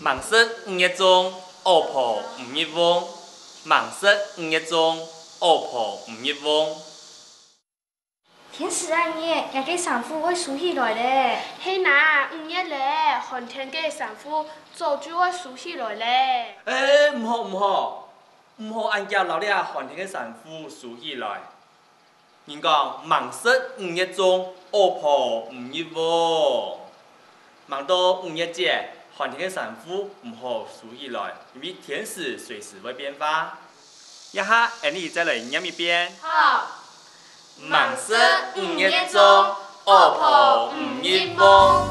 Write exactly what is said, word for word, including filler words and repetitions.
吂食五月粽，襖婆毋入甕。吂食五月粽，襖婆毋入甕。天時恁熱，𠊎个衫褲會收起來咧。係啊，五月咧，寒天个衫褲早就愛收起來咧。欸，毋好，毋好，毋好恁遽摎這寒天个衫褲收起來。 人講：「吂食五月粽，襖婆毋入甕。」吂到五月節，寒天个衫褲毋好收起來，因為天時隨時會變化。這下，𠊎俚再來唸一遍：好。「吂食五月粽，襖婆毋入甕。」